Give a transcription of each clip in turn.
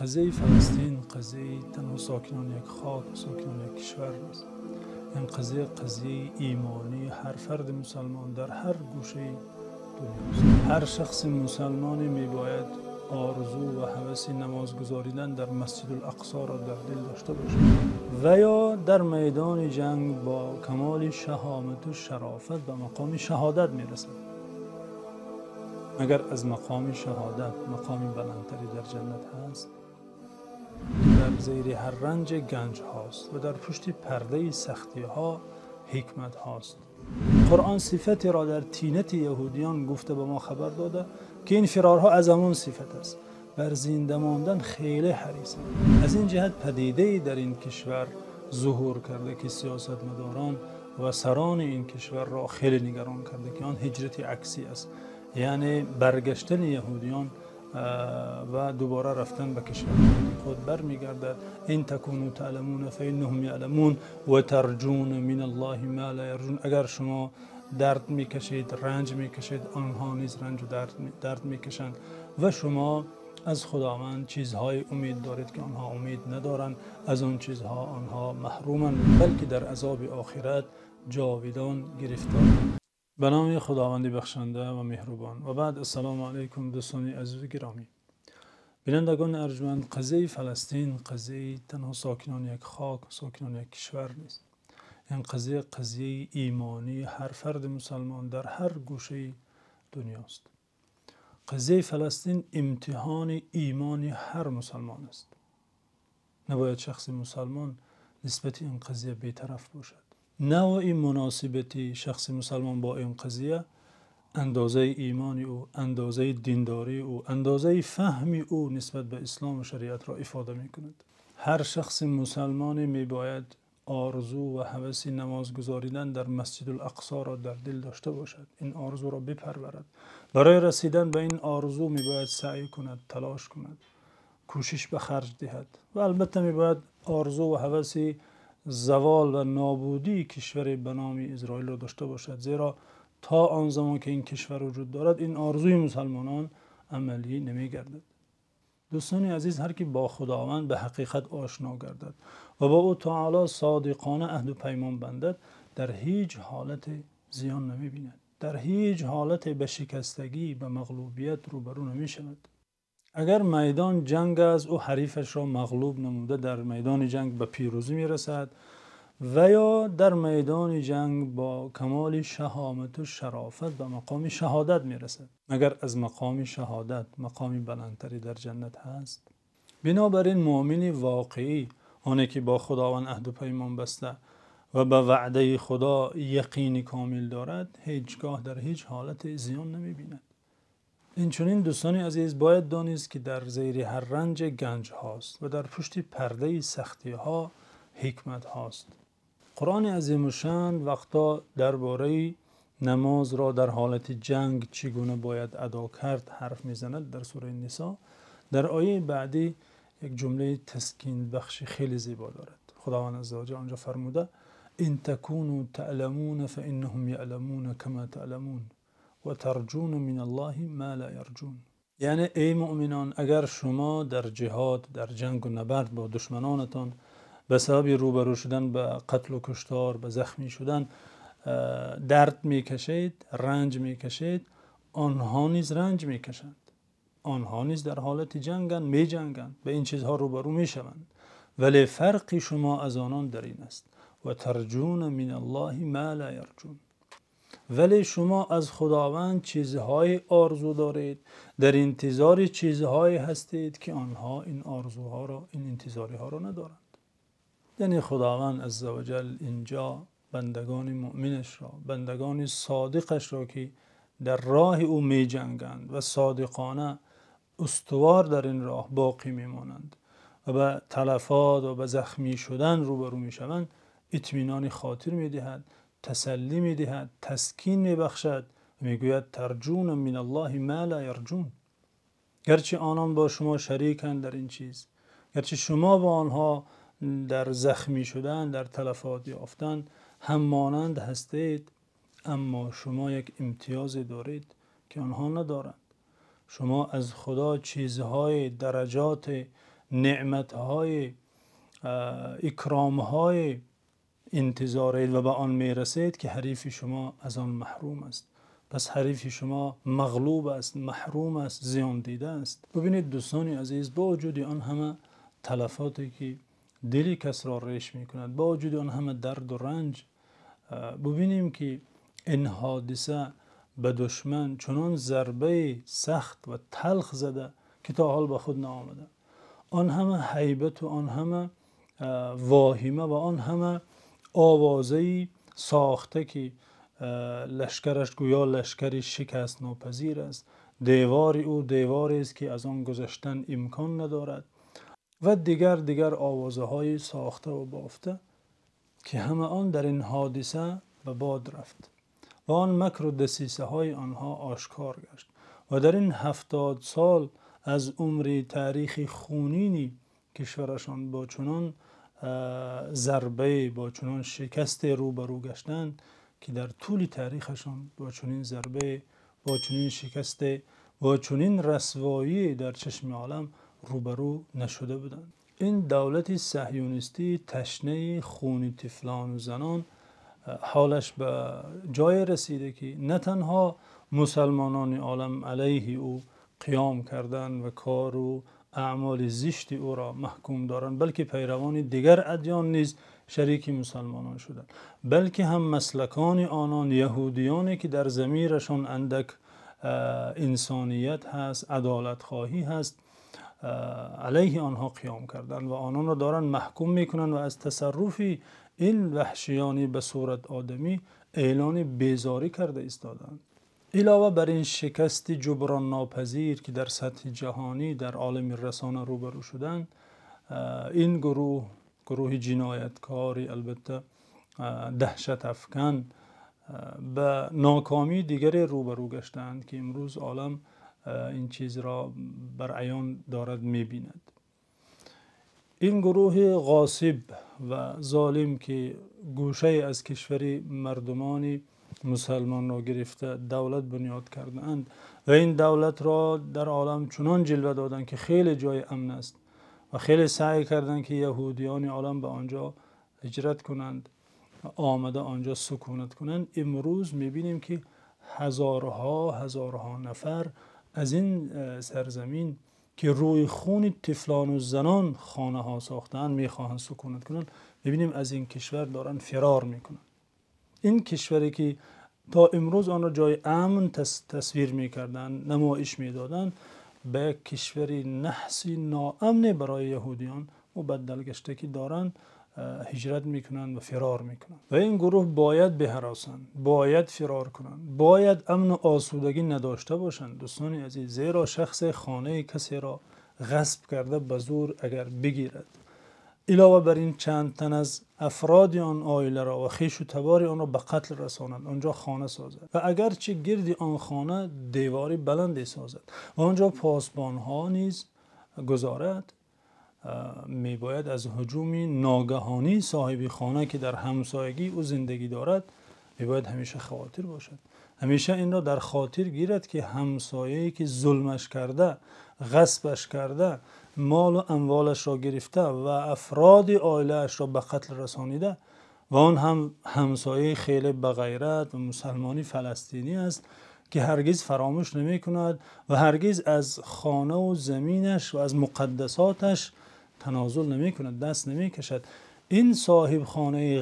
Қазияи Фаластин қазияи танҳо сокинони як хок, сокинони як кишвар нест. Ин қазия қазияи имонии ҳар фарди мусулмон дар ҳар гӯшаи дунёст. Ҳар шахси мусулмоне мебояд орзу ва ҳаваси намоз гузоридан дар Масҷидул-Ақсоро дар дил дошта бошад ва ё дар майдони ҷанг бо камоли шаҳомат ва шарофат ба мақоми шаҳодат мерасад. Магар аз мақоми шаҳодат мақоми баландтаре дар ҷаннат ҳаст? Дар зери ҳар ранҷ ганҷ ҳаст ва дар пушти пардаи сахтиҳо ҳикмат ҳаст. Қуръон сифатеро дар тинати яҳудиён гуфта ба мо хабар додааст, ки ин фирорҳо аз ҳамон сифат аст. Бар зинда мондан хеле ҳарисанд. Аз ин ҷиҳат падидае дар ин кишвар зуҳур кардааст, ки сиёсатмадорон ва сарони ин кишварро хеле нигарон кардааст, ки он ҳиҷрати аксӣ аст, яъне баргаштани яҳудиён ва дубора рафтан ба кишварҳои худ бармегардад. إن تكونوا تألمون فإنهم يألمون وترجون من الله ما لا يرجون. Агар шумо дард мекашед, ранҷ мекашед, онҳо низ ранҷ ва дард мекашанд ва шумо аз Худованд чизҳое умед доред, ки онҳо умед надоранд. Аз он чизҳо онҳо маҳруманд, балки дар азоби охират ҷовидон гирифторанд. Ба номи Худованди бахшанда ва меҳрубон. Ва баъд, ассалому алайкум, дӯстони азиз ва гиромӣ. Бинандагони арҷманд, қазияи Фаластин қазияи танҳо сокинони як хок, сокинони як кишвар нест. Ин қазия қазияи имонии ҳар фарди мусулмон дар ҳар гӯшаи дунёст. Қазияи Фаластин имтиҳони имони ҳар мусулмон аст. Набояд шахси мусулмон нисбат ба ин қазия бетараф бошад. Навъи муносибати шахси мусулмон бо ин қазия андозаи имони ӯ, андозаи диндории ӯ, андозаи фаҳми ӯ нисбат ба ислом ва шариатро ифода мекунад. Ҳар шахси мусулмоне мебояд орзу ва ҳаваси намоз гузоридан дар Масҷидул-Ақсоро дар дил дошта бошад, ин орзуро бипарварад. Барои расидан ба ин орзу мебояд саъй кунад, талош кунад, кӯшиш ба харҷ диҳад ва албатта мебояд орзу ва ҳаваси завол ва нобудии кишваре ба номи Исроилро дошта бошад, зеро то он замон ки ин кишвар вуҷуд дорад, ин орзуи мусулмонон амалӣ намегардад. Дӯстони азиз, ҳар ки бо Худованд ба ҳақиқат ошно гардад ва бо ӯ таъоло содиқона аҳду паймон бандад, дар ҳеҷ ҳолате зиён намебинад, дар ҳеҷ ҳолате ба шикастагӣ, ба мағлубият рӯбарӯ намешавад. Агар майдони ҷанг аст, ӯ ҳарифашро мағлуб намуда дар майдони ҷанг ба пирӯзӣ мерасад ва ё дар майдони ҷанг бо камоли шаҳомат ва шарофат ба мақоми шаҳодат мерасад. Магар аз мақоми шаҳодат мақоми баландтаре дар ҷаннат ҳаст? Бинобар ин мӯъмини воқеӣ, оне ки бо Худованд аҳду паймон баста ва ба ваъдаи Худо яқини комил дорад, ҳеҷгоҳ дар ҳеҷ ҳолате зиён намебинад. Инчунин дӯстони азиз, бояд донист, ки дар зери ҳар ранҷ ганҷ ҳаст ва дар пушти пардаи сахтиҳо ҳикмат ҳаст. Қуръони азимушшаън вақте дар бораи намозро дар ҳолати ҷанг чӣ гуна бояд адо кард ҳарф мезанад дар сураи Нисо, дар ояти баъдӣ як ҷумлаи таскинбахш хеле зебо дорад. Худованди азза ва ҷалла он ҷо фармуда: إن تكونوا تألمون فإنهم يألمون كما تألمون وترجون من الله ما لا يرجون. Яъне эй мӯъминон, агар шумо дар ҷиҳод, дар ҷанг ва набард бо душманонатон ба сабаби рӯбарӯ шудан ба қатлу куштор, ба захмӣ шудан дард мекашед, ранҷ мекашед, онҳо низ ранҷ мекашанд. Онҳо низ дар ҳолати ҷанганд, меҷанганд, ба ин чизҳо рӯбарӯ мешаванд. Вале фарқи шумо аз онон дар ин аст: وترجون من الله ما لا يرجون. Вале шумо аз Худованд чизҳое орзу доред, дар интизори чизҳое ҳастед, ки онҳо ин орзуҳоро, ин интизориҳоро надоранд. Яъне Худованд азза ва ҷалл инҷо бандагони мӯъминашро, бандагони содиқашро, ки дар роҳи ӯ меҷанганд ва содиқона устувор дар ин роҳ боқӣ мемонанд ва ба талафот ва ба захмӣ шудан рӯбарӯ мешаванд, итминони хотир медиҳад, тасаллӣ медиҳад, таскин мебахшад ва мегӯяд: ترجون من الله ما لا يرجون. Гарчи онон бо шумо шариканд дар ин чиз, гарчи шумо бо онҳо дар захмӣ шудан, дар талафот ёфтан ҳаммонанд ҳастед, аммо шумо як имтиёзе доред, ки онҳо надоранд. Шумо аз Худо чизҳои дараҷот неъматҳои, икромҳои интизоред ва ба он мерасед, ки ҳарифи шумо аз он маҳрум аст. Пас ҳарифи шумо мағлуб аст, маҳрум аст, зиёндида аст. Бубинед, дӯстони азиз, бо вуҷуди он ҳама талафоте ки дили касро реш мекунад, бо вуҷуди он ҳама дарду ранҷ, бубинем ки ин ҳодиса ба душман чунон зарбаи сахт ва талх зада, ки то ҳол ба худ наомада. Он ҳама ҳайбат ва он ҳама воҳима ва он ҳама овозаи сохта, ки лашкараш гӯё лашкари шикастнопазир аст, девори ӯ деворест ки аз он гузаштан имкон надорад, ва дигар овозаҳои сохта ва бофта, ки ҳама он дар ин ҳодиса ба бод рафт ва он макру дасисаҳои онҳо ошкор гашт. Ва дар ин 70 сол аз умри таърихи хунини кишварашон бо чунон зарбае, бо чунон шикасте рӯбарӯ гаштанд, ки дар тӯли таърихашон бо чунин зарбае, бо чунин шикасте, бо чунин расвоӣ дар чашми олам рӯбарӯ нашуда буданд. Ин давлати сиҳюнистӣ ташнаи хуни тифлон ва занон ҳолаш ба ҷое расида, ки на танҳо мусулмонони олам алайҳи ӯ қиём карданд ва кор ва аъмоли зишти ӯро маҳкум доранд, балки пайравони дигар адён низ шарики мусулмонон шуданд, балки ҳаммаслакони онон яҳудиёне ки дар замирашон андак инсоният ҳаст, адолатхоҳӣ ҳаст, алайҳи онҳо қиём карданд ва ононро доранд маҳкум мекунанд ва аз тасарруфи ин ваҳшиёне ба сурати одамӣ эълони безорӣ карда истодаанд. Илова бар ин шикасти ҷуброннопазир, ки дар сатҳи ҷаҳонӣ дар олами расона рӯбарӯ шуданд, ин гурӯҳ, гурӯҳи ҷинояткорӣ, албатта даҳшатафкан, ба нокомии дигаре рӯбарӯ гаштаанд, ки имрӯз олам ин чизро бар аён дорад мебинад. Ин гурӯҳи ғосиб ва золим, ки гӯшае аз кишвари мардумони мусулмонро гирифта давлат бунёд кардаанд ва ин давлатро дар олам чунон ҷилва доданд, ки хеле ҷои амн аст ва хеле саъй карданд, ки яҳудиёни олам ба онҷо ҳиҷрат кунанд, омада онҷо сукунат кунанд. Имрӯз мебинем, ки ҳазорҳо нафар аз ин сарзамин, ки рӯи хуни тифлон ва занон хонаҳо сохтаанд, мехоҳанд сукунат кунанд, мебинем аз ин кишвар доранд фирор мекунанд. Ин кишваре ки то имрӯз онро ҷои амн тасвир мекарданд, намоиш медоданд, ба як кишвари наҳси ноамн барои яҳудиён мубаддал гашта, ки доранд ҳиҷрат мекунанд ва фирор мекунанд. Ва ин гурӯҳ бояд биҳаросанд, бояд фирор кунанд, бояд амн ва осудагӣ надошта бошанд, дӯстони азиз, зеро шахс хонаи касеро ғасб карда ба зӯр агар бигирад, илова бар ин чанд тан аз афроди он оиларо ва хешу табори онро ба қатл расонанд, онҷо хона созад ва агарчи гирди он хона девори баланде созад ва онҷо посбонҳо низ гузорад, мебояд аз ҳуҷуми ногаҳонии соҳиби хона, ки дар ҳамсоягии ӯ зиндагӣ дорад, мебояд ҳамеша хотир бошад. Ҳамеша инро дар хотир гирад, ки ҳамсояе ки зулмаш карда, ғасбаш карда, мол ва амволашро гирифта ва афроди оилаашро ба қатл расонида, ва он ҳам ҳамсояи хеле ба ғайрат ва мусулмони фаластинӣ аст, ки ҳаргиз фаромӯш намекунад ва ҳаргиз аз хона ва заминаш ва аз муқаддасоташ таназзул намекунад, даст намекашад. Ин соҳибхонаи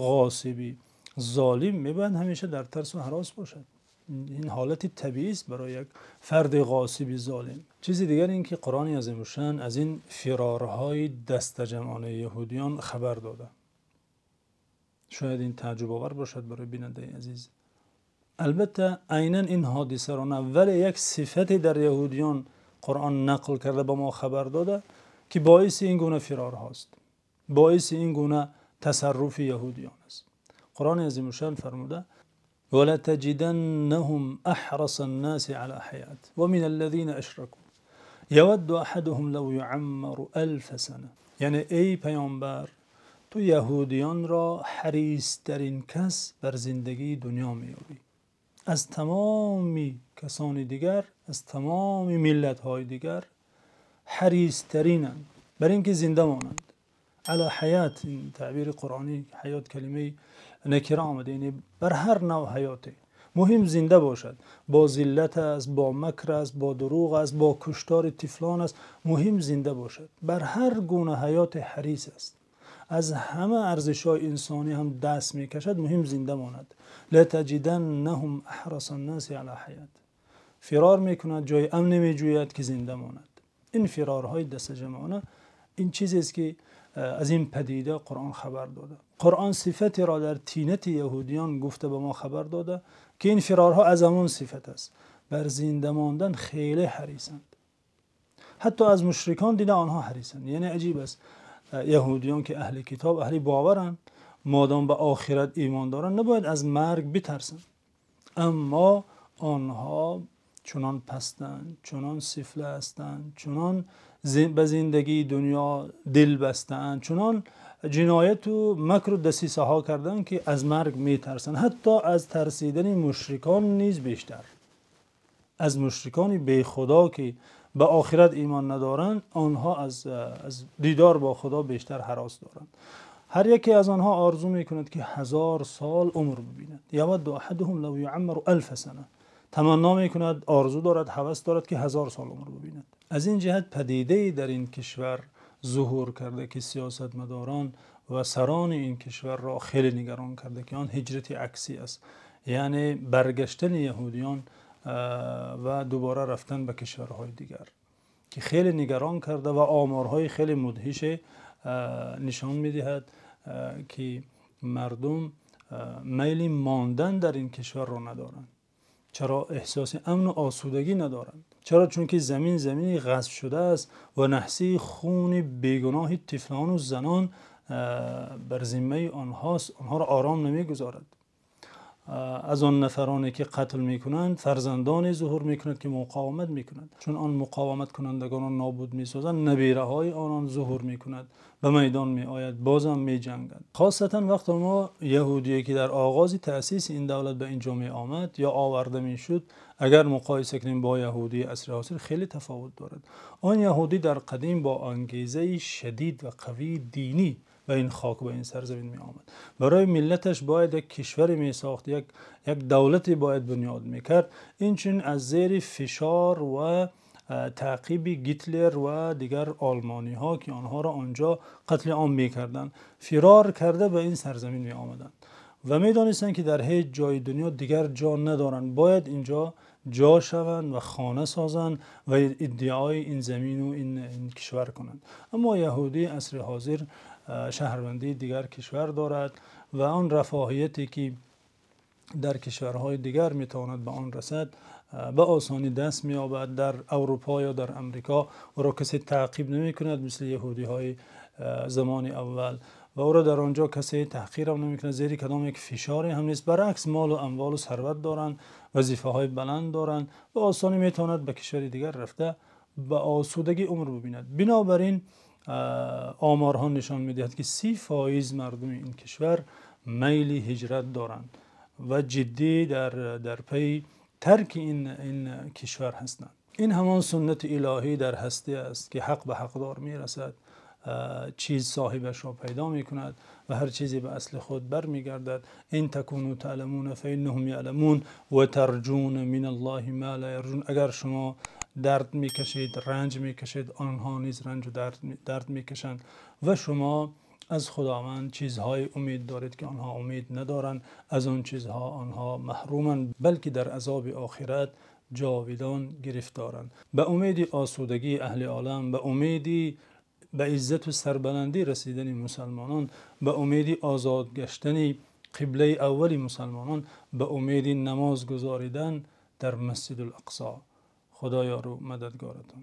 ғосибӣ золим мебояд ҳамеша дар тарс ва ҳарос бошад. Ин ҳолати табиӣ аст барои як фарди ғосиби золим. Чизи дигар ин ки Қуръони азимушшаън аз ин фирорҳои дастаҷамъонаи яҳудиён хабар дода. Шояд ин таажжубовар бошад барои бинандаи азиз. Албатта айнан ин ҳодисаро на, вале як сифате дар яҳудиён Қуръон нақл карда ба мо хабар дода, ки боиси ин гуна фирорҳост, боиси ин гуна тасарруфи яҳудиён аст. Қуръони азимушшаън фармуда: وَلَتَجِدَنَّهُمْ أَحْرَصَ النَّاسِ عَلَى حَيَاةٍ وَمِنَ الَّذِينَ أَشْرَكُوا يَوَدُّ أَحَدُهُمْ لَوْ يُعَمَّرُ أَلْفَ سَنَةٍ. یعنی ای پیامبر، تو یهودیان را حریص‌ترین کس بر زندگی دنیا می‌یابی. از تمامی کسان دیگر، از تمامی ملت‌های دیگر حریص‌ترینند Бар инки зинда монанд. Ала ҳаёт, ин таъбири қуръонӣ, ҳаёт калимаи накира омада, яъне бар ҳар навъ ҳаёте. Муҳим зинда бошад. Бо зиллат аст, бо макр аст, бо дурӯғ аст, бо куштори тифлон аст. Муҳим зинда бошад. Бар ҳар гуна ҳаёт ҳарис аст. Аз ҳама арзишҳои инсонӣ ҳам даст мекашад, муҳим зинда монад. Латаҷиданнаҳум аҳрасан-носи ала ҳаёт. Фирор мекунад, ҷои амн меҷӯяд ки зинда монад. Ин фирорҳои дастаҷамъона ин чизест ки аз ин падида Қуръон хабар додааст. Қуръон сифатеро дар тинати яҳудиён гуфта ба мо хабар додааст ки ин фирорҳо аз он сифат аст. Бар зинда мондан хеле ҳарисанд. Ҳатто аз мушрикон дида онҳо ҳарисанд. Яъне аҷиб аст. Яҳудиён ки аҳли китоб, аҳли боваранд, модом ба охират имон доранд, набояд аз марг битарсанд. Аммо онҳо чунон пастанд, чунон сифла ҳастанд, чунон ба зиндагии дунё дил бастаанд, чунон ҷиноят ва макр ва дасисаҳо карданд ки аз марг метарсанд, ҳатто аз тарсидани мушрикон низ бештар. Аз мушрикони бехудо ки ба охират имон надоранд, онҳо аз дидор бо Худо бештар ҳарос доранд. Ҳар яке аз онҳо орзу мекунад ки 1000 сол умр бибинад. Явадду аҳадуҳум лав юъаммару алфа сана. Таманно мекунад, орзу дорад, ҳавас дорад ки 1000 сол умр бибинад. Аз ин ҷиҳат падидае дар ин кишвар зуҳур карда ки сиёсатмадорон ва сарони ин кишварро хеле нигарон карда, ки он ҳиҷрати аксӣ аст, яъне баргаштани яҳудиён ва дубора рафтан ба кишварҳои дигар, ки хеле нигарон карда ва оморҳои хеле мудҳише нишон медиҳад ки мардум майли мондан дар ин кишварро надоранд. Чаро эҳсоси амн ва осудагӣ надоранд? Чаро? Чунки замин замини ғасб шуда аст ва наҳсии хуни бегуноҳи тифлон ва занон бар зиммаи онҳост, онҳоро ором намегузорад. Аз он нафароне ки қатл мекунанд фарзандоне зуҳур мекунад ки муқовимат мекунанд. Чун он муқовиматкунандагонро нобуд месозанд, набераҳои онон зуҳур мекунад, ба майдон меояд, боз ҳам меҷанганд. Хосатан вақте мо яҳудие ки дар оғози таъсиси ин давлат ба инҷо меомад ё оварда мешуд, агар муқоиса кунем бо яҳудии асри ҳозир хеле тафовут дорад. Он яҳудӣ дар қадим бо ангезаи шадид ва қавии динӣ ба ин хок, ба ин сарзамин меомад. Барои миллаташ бояд як кишваре месохт, як давлате бояд бунёд мекард. Инчунин аз зери фишор ва таъқиби Гитлер ва дигар олмониҳо ки онҳоро онҷо қатли ом мекарданд, фирор карда ба ин сарзамин меомаданд ва медонистанд ки дар ҳеҷ ҷои дунё дигар ҷо надоранд, бояд инҷо ҷо шаванд ва хона созанд ва иддаои ин замин ва ин кишвар кунанд. Аммо яҳудии асри ҳозир шаҳрвандии дигар кишвар дорад ва он рафоҳияте ки дар кишварҳои дигар метавонад ба он расад ба осонӣ даст меёбад. Дар Аврупо ё дар Амрико ӯро касе таъқиб намекунад мисли яҳудиҳои замони аввал ва ӯро дар он ҷо касе таҳқир ҳам намекунад, зери кадом як фишоре ҳам нест. Баръакс мол ва амвол ва сарват доранд, вазифаҳои баланд доранд ва осонӣ метавонад ба кишвари дигар рафта ба осудагӣ умр бибинад. Бинобар ин оморҳо нишон медиҳад ки 30% мардуми ин кишвар майли ҳиҷрат доранд ва ҷиддӣ дар пайи тарки ин кишвар ҳастанд. Ин ҳамон суннати илоҳӣ дар ҳастӣ аст ки ҳақ ба ҳақдор мерасад, чиз соҳибашро пайдо мекунад ва ҳар чизе ба асли худ бармегардад. Ин такуну таъламуна фаиннаҳум яъламун ва тарҷуна миналлоҳи ма ла ярҷун. Агар шумо дард мекашед, ранҷ мекашед, онҳо низ ранҷ ва дард мекашанд ва шумо аз Худованд чизҳои умед доред ки онҳо умед надоранд, аз он чизҳо онҳо маҳруманд, балки дар азоби охират ҷовидон гирифторанд. Ба умеди осудагии аҳли олам, ба умеди ба иззат ва сарбаландӣ расидани мусалмонон, ба умеди озод гаштани қиблаи аввали мусалмонон, ба умеди намоз гузоридан дар Масҷидул Ақсо. Худо ёру мададгоратон.